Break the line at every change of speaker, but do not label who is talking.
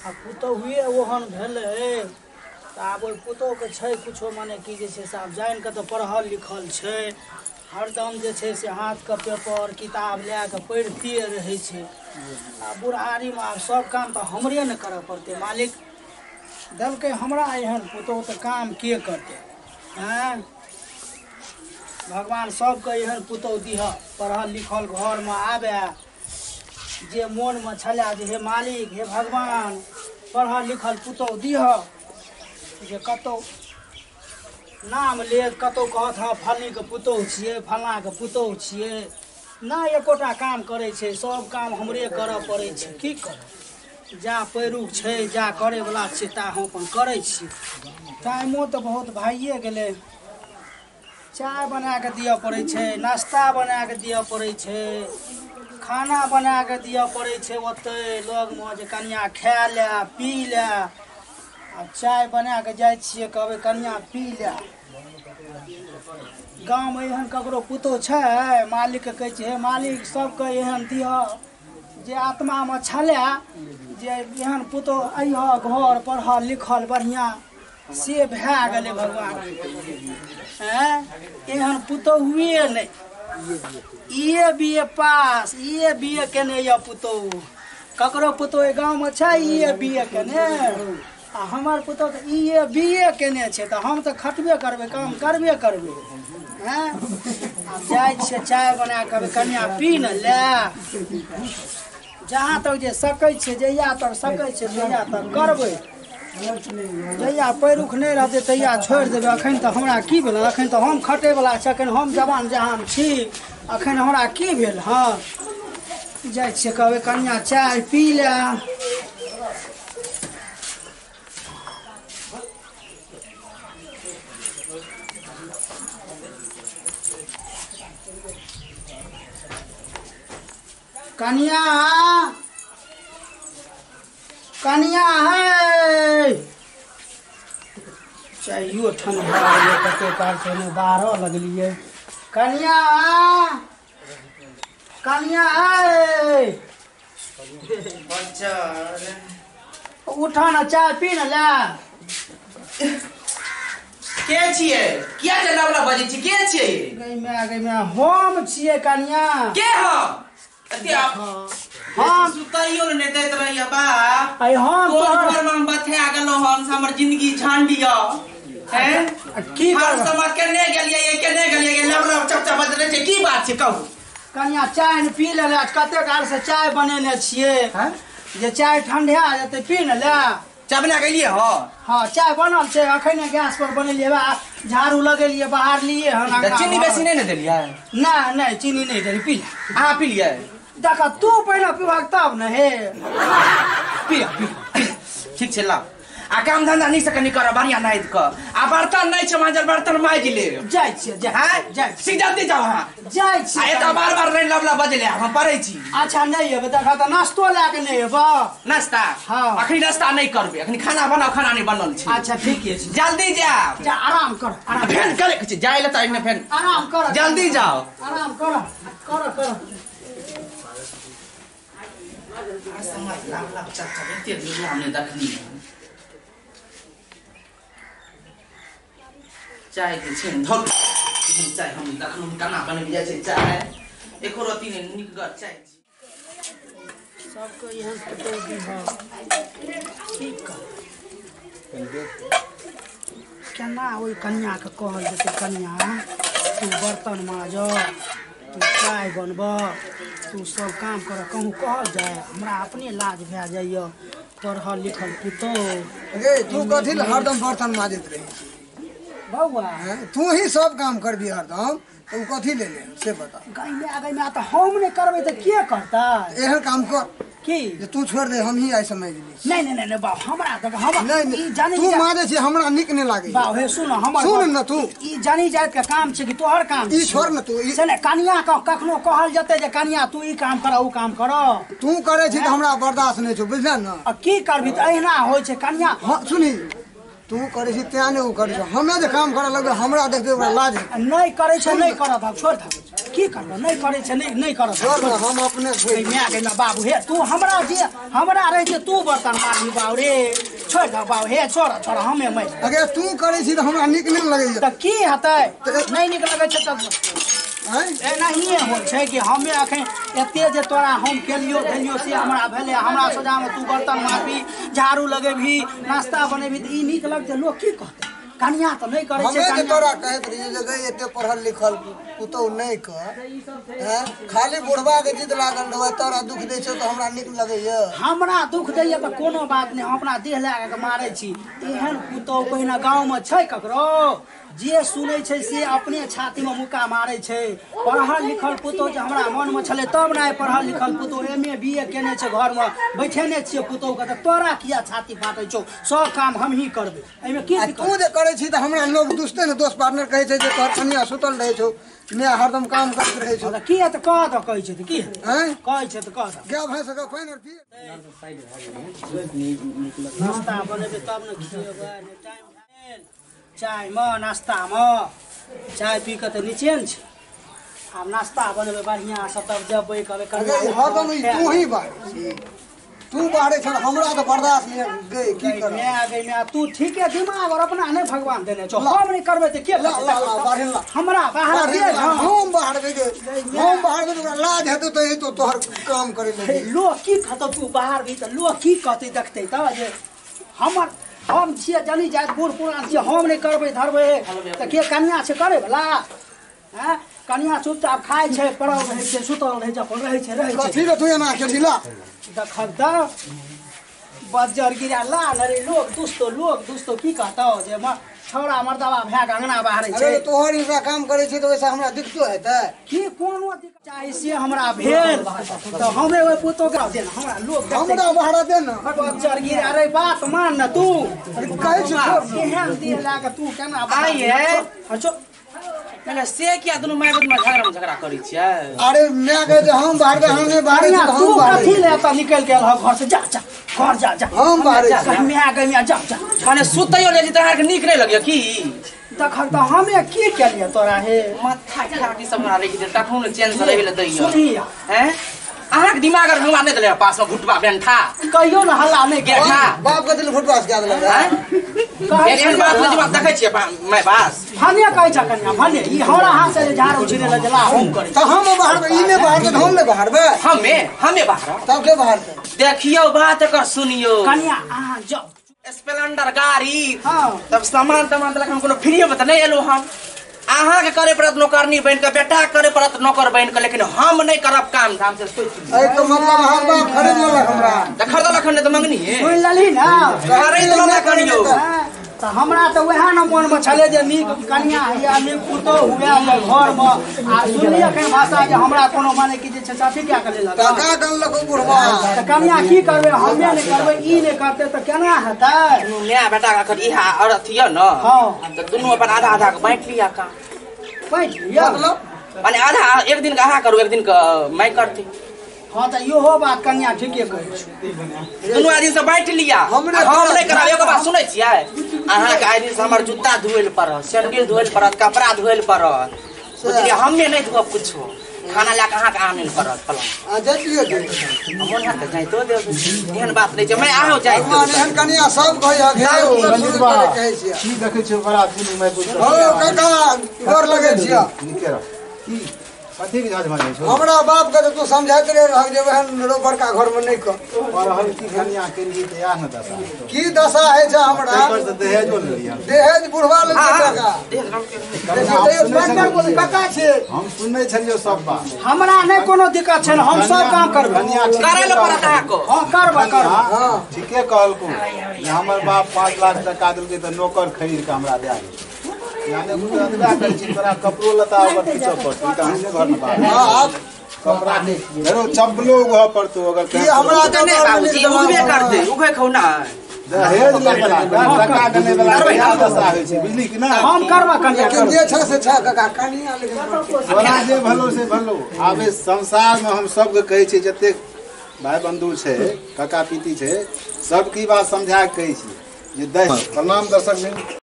आ पुतोहुए ओहन भेलै तऽ आब ओहि पुतोहुके छै किछो मने की जे छै से आब जानि कऽ तऽ पढ़ल लिखल छै, हरदम जे छै से हाथके पेपर किताब लए कऽ पढ़िते रहै छै। आ बुढ़ारीमे आब सब काम तऽ हमरे ने करऽ पड़तै। मालिक देलकै हमरा एहन पुतोहु तऽ काम के करतै? आँय भगवान सबके एहन पुतोहु दिह, पढ़ल लिखल घरमे आबे, जे मोनमे छलै जे हे मालिक हे भगवान पढ़ल लिखल पुतोहु दिह, जे कतहु नाम लेत, कतहु कहत हँ फल्लीके पुतोहु छियै, फल्लाँके पुतोहु छियै। नहि एकोटा काम करै छै, सब काम हमरे करऽ पड़ै छै। की करब, जा पैरुख छै, जा करैवला छै ता हम अपन करै छी। टाइमो तऽ बहुत भाइए गेलै। चाय बना कऽ दिअ पड़ै छै, नाश्ता बना कऽ दिअ पड़ै छै, खाना बना कऽ दिअ पड़ै छै ओतहि लगमे जे कनिया खाए लए पी लए। आब चाय बना कऽ जाइ छियै, कहबै कनिया पी लए। गाँवमे एहन ककरो पुतोहु छै? मालिकके कहै छियै हे मालिक सबके एहन दिअ जे आत्मामे छलै जे एहन पुतोहु अइह घर पढ़ल लिखल बढ़िआँ, से भए गेलै भगवान। आँय एहन पुतोहुए नहि, ई बी ए पास, ई बी ए केने यऽ पुतोहु। ककरो पुतोहु एहि गाँवमे छै ई बी ए केने? आ हमर पुतोहु तऽ ई ए बी ए केने छै, तऽ हम तऽ खटबे करबै, काम करबे करबै। आँय आब जाइ छियै चाय बना कऽ कनिया पी ने ले। जहाँ तक जे सकै छियै, जहिया तक सकै छियै तहिया तक करबै। जहिया पैरुख नहि रहतै तहिया छोड़ि देबै। अखन तऽ हमरा की भेल, अखन तऽ हम खटैवला छी, अखन हम जवान जहान छी, अखन हमरा की भेल? हँ जाइ छियै कहबै कनिया चाय पी ले। कनिया कनिया है, चाहियो ठंडा गेलै, कते काल से ने बारह लगलियै। कनिया कनिया है, उठा ना चाय पी ने ले।
के छियै? किया जे लवला बजै छी? के छियै?
गई मैं, गई मैं, हम छियै कनिया।
के हम? एते आप
हम
सुतैयो ने दैत रहैया बाप।
अरे हम
तोहर
तोहर
घर में हम बथेआ गेलहुँ हन, से हमर जिंदगी झांडिया हैं।
की
हर
करब
समय केने गेलियै, केने गेलियै, लवला चपचा बज रहै छै। की बात छै कहू?
कनिया चाय ने पी ले। कते काल से चाय बनेने छियै
हैं?
जे चाय ठंडा जेतै पी ने ले।
चाय बना के एलियै हो?
हाँ चाय बनल छै, अखने गैस पर बनेलियै, झाड़ू लगेलियै, बाहरलियै हन।
तऽ चीनी बेसी नहि ने देलियै?
नहि नहि चीनी नहि देलियै। पी ले।
अहाँ पी लियै?
देख तू पहिने पीबहक तब ने। हे
पिया पिया, ठीक छै लाउ। आ काम धंधा नीक से कनि करब, बढ़िया नाइद कऽ। आ बर्तन नहि छै मांजल, बर्तन माजि लेब।
जाइ छियै, जाइ
हैं?
जाइ छियै,
सीख जल्दी जाउ अहाँ।
जाइ
आ
छियै।
एतऽ बार बार नहि लवला बजले, हम पढ़ै छी।
अच्छा नहि एबै देख तऽ नाश्तो लए कऽ नहि एबह?
नाश्ता?
हाँ।
अखनी नाश्ता नहि करबै, अखनी खाना बनाउ, खाना नहि बनल छै।
अच्छा ठीके छै,
जल्दी जायब।
जा आराम कर, आराम
फेन करे के छै, जाइ लए तऽ एहिमे फेन
आराम कर,
जल्दी जाउ,
आराम कर, कर कर।
चाय जे छै ने धोल चाय हम देखलहुँ केना बनबि जाइ छै चाय, एको रत्ती नहि नीकगर चाय।
सबके एहन पुतोहु दिह। की करब, केना ओहि कनियाके कहल जेतै कनिया तू बर्तन माज, तू चाय बनबह, तू सब काम कर? कहूँ कहल जाय? हमरा अपने लाज भए जाइए, पढ़ल लिखल पुतोहु।
गे तू कथी लए हरदम बर्तन माजैत रही
बौआ?
तू ही सब काम करबी हरदम, तऽ ओ कथी ले ले से बता।
गई मैं, तऽ हम नहि करबै तऽ के करतै?
एहन काम कर
की
जे तू छोड़ दे, हम ही आइ समझ ली।
नहीं नहीं नहीं बाप, हमरा देख हम
नहीं
ई जानी
तू मारे छी, हमरा नीक नहि लागै।
बाप हे सुन, हमर
सुन न तू,
ई जानी जात के काम छै कि तोहर काम?
ई छोड़ न तू
से ने कनिया के कखनो कहल जेतै जे कनिया तू ई काम कर ऊ काम कर?
तू करै छी तऽ हमरा बर्दाश्त नहि छौ, बुझल न?
आ की करबी, तऽ एहिना होइ छै कनिया।
हाँ सुनी, तू करै छी तें नहि ओ करै छौ। हमे जे काम करऽ लगबै हमरा देखबै ओकरा लाज
नहि करै छै, नहि करत, छोड़ दे। की करबो नहीं करे छै नहीं नहीं करब
हम अपने
माय के ना बाबू हे तू हमरा जे हमरा रहे छै तू बर्तन मारबी बाबू रे छोड़ दे बाबू हे छोड़ छोड़ हमे मैं
अगर तू करे छी त हमरा नीक नहीं लगैया
त की हेतै नहीं नीक लगै छै त एनाहिए होइ छै कि हमे अखन एते जे तोरा हम केलियो धेलियो से हमरा भेलै हमरा सोझामे तू बर्तन मारबी झाड़ू लगेबही नाश्ता बनेबही त ई नीक लगतै लोक की कहतै कनिया त नहीं करै छै
हमे तोरा कहैत रहियो जे गई एते पढ़ल लिखल पुतौ नहीं कर हैं खाली बुढ़वा के जिद लागल रहै तोरा दुख दै छौ त हमरा नीक लगैया
हमरा दुख दैया त कोनो बात नहीं हम अपना देह लगा के मारै छी एहन पुतौ पहिने गाँव में छै ककरो जे सुनै छै से अपने छाती में मुक्का मारै छै पढ़ल लिखल पुतौ जे हमरा मन में छलै तब ने पढ़ल लिखल पुतौ एम ए बी ए केने छै घर में बैठेने छियै पुतौ के त तोरा किया छाती फाटै छौ सब काम हमही करबै एहिमे की
तू जे करै छी त हमरा लोग दुसते ने दोस्त पार्टनर कहै छै जे तोहर कनिया सुतल रहै छौ ने हरदम काम करैत रहै छौ
की त कह त कहै छै त की
हैं
कहै छै त कह त
गाय भैंस के पानि आर पी
नाश्ता बनेबै तब ने खिएबै ने टाइम भेल चाय में नाश्ता में चाय पी के त निचेन छै आब नाश्ता बनेबै बढ़िया से तब जबै कहबै
अरे हरदम तू ही बाहर तू बाहरे छ हमरा त बर्दाश्त नहीं गई की कर
मैं गई मैं तू ठीक है दिमाग और अपना नहीं भगवान देने छौ हम नहीं करबै त के
ला ला ला बाहर ला
हमरा बाहर दे
हम बाहर गई हम बाहर गई तोरा लाज हेतौ त एतो तोहर काम करे लगे
लोग की कहतौ तू बाहर भी त लोग की कहतै देखतै त जे हमर हम छियै जानी जाइत बूढ़ पुरान छियै हम नहीं करबै धरबै त के कनिया छै करे बला हैं कनिया चुपचाप खाइ छै पड़ल रहै छै सुतल रहै छै अपन रहै छै रहै छै
कथी रे तू एना केली ला
देखब त बज्जर गिरा लाल रे लोग दुस्तो की कहतौ जे छौड़ा मर्दबा भए के अंगना बाहरै छै
अरे तोहर ई काम करै छै त ओइसे हमरा दिक्कतो हेतै
की कोनो दिक्कत चाही से हमरा भेल त हमे ओइ पुतौ के दे हमरा लोग
हमरा बाहर दे न
बज्जर गिरा रे बात मान न तू
अरे कहै छी छोड़
केहन देह लए के तू केना
आइए
अच्छा
मैंने से किया दुनू my बाप में झगड़ा करै छियै
अरे मैं कहे जे हम बाहर हम नहीं बाहर
तू कथी ले त निकल के एलह घर से जा जा घर जा जा
हम बाहर
मैं गई मैं जा जा
माने सुतैयो ले जी त अहाँके नीक नहीं लगैया की
तखन त हमे की केलियै तोरा हे
माथा खाटी सब हमरा रखि दे तखनो ने चैन से रहै ले दैया
सुनिया
हैं अहाँके दिमाग आर हमरा नहीं देले पास में भुटबा बेंठा
कहियो न हल्ला नहीं
गेठा
बाप के दिल भुटबा से क्या देलक
हैं एहन बात नहीं बात देखै छियै my बास
भने कहै छ कन्या भने ई हमरा हाथ से झाड़ू छिने ल जला हम करै
त हम बाहर ई ने बाहर त हम ने बाहर बे
हमे हमे बाहर
तब के बाहर
देखियो बात एकर सुनियो
कन्या अहाँ जाओ
स्प्लेंडर गाड़ी
हां
तब सामान तमान देलक हम कोनो फ्री में त नहीं एलो हम अहाँ के करे पड़त नौकरनी बन के बेटा करे पड़त नौकर बन के लेकिन हम नहीं करब काम धाम से सोच
ए तो मतलब हम बाप खरीद लेलक हमरा
त खरीदलक ने त मंगनी है
सुन लली ना
खरीद लेलक कनियो
त हमरा त वएह न मन में छले जे नीक कन्या हैया नीक पुतोह हुए घर में आ सुनलियै एखन भाषा जे हमरा कोनो माने की जे छै अथी क्या के लेलक
टका गनलक बुढ़वा
त कन्या की करबै हमे नहीं करबै ई नहीं करतै त केना हेतै
my बेटा के अखन इहा और अथी य न
हां
त दुनू अपन आधा आधा के बांटि लिया काम
बांटि लिया
मतलब
माने आधा एक दिन के अहाँ करू एक दिन के मैं करती
हाँ त इहो बात कन्या ठीके कहै छै
दुनू आदमी से बांटि लिया हम नहीं करब एगो बात सुनै छियै अहाँ के आइ दिन से हमर जूता धोए ल पड़त सैंडल धोए ल पड़त कपड़ा धोए ल पड़त बुझलियै हमे नहीं धोब कुछो खाना लए के अहाँ के आनै ल पड़त पलंग
आ जतियो दे
मोन हैत त जाइतो देब एहन बात नहीं छै मैं आहो जाइत
भगवान एहन कन्या सब कहै कहै छियै
की देखै छियै बड़ा दुनू my बुझ
हो काका गोर लगै छियै
नीके रह की कथी के झाझ भऽ जाइ छौ
हमरा बाप के तू समझाइत रहे रह जे ओहन रो बड़का घर में नहीं कर
पढ़ल की कन्या के लिए त याह न दशा
की दशा है छै हमरा
पर से दहेजो ले लिया
दहेज बुढ़वा ले काका दहेज काका छै
हम सुनै छलियो सब बात
हमरा नहीं कोनो दिक्कत छै हम सब काम करबै
करे ल पड़त अहाँ को
हां करबै करबै
हां
ठीके कहलको जे हमर बाप 5 लाख टका देलकै त नौकर खरीद के हमरा दए देलकै यानी उ अदला करै छी तोरा कपड़ो लता ओकर पीछे पड़तौ त हमरे घर में बात
हां
कपड़ा नहीं चप्पलो उगह पड़तौ अगर
की हमरा
त नहीं बाबूजी उगबे करतै उगै खौ ना
दहेज ले बला टका देने बला बियाह दशा होइ छै बुझली कि ना
हम करबा कन्या
लेकिन जे छै से छै काका कन्या लेकिन
तोरा जे भलो से भलो आबे संसार में हम सबके कहै छी जतेक भाई बंधु छै काका पीती छै सबकी बात समझा के कहै छी जे दहेज। प्रणाम दर्शक।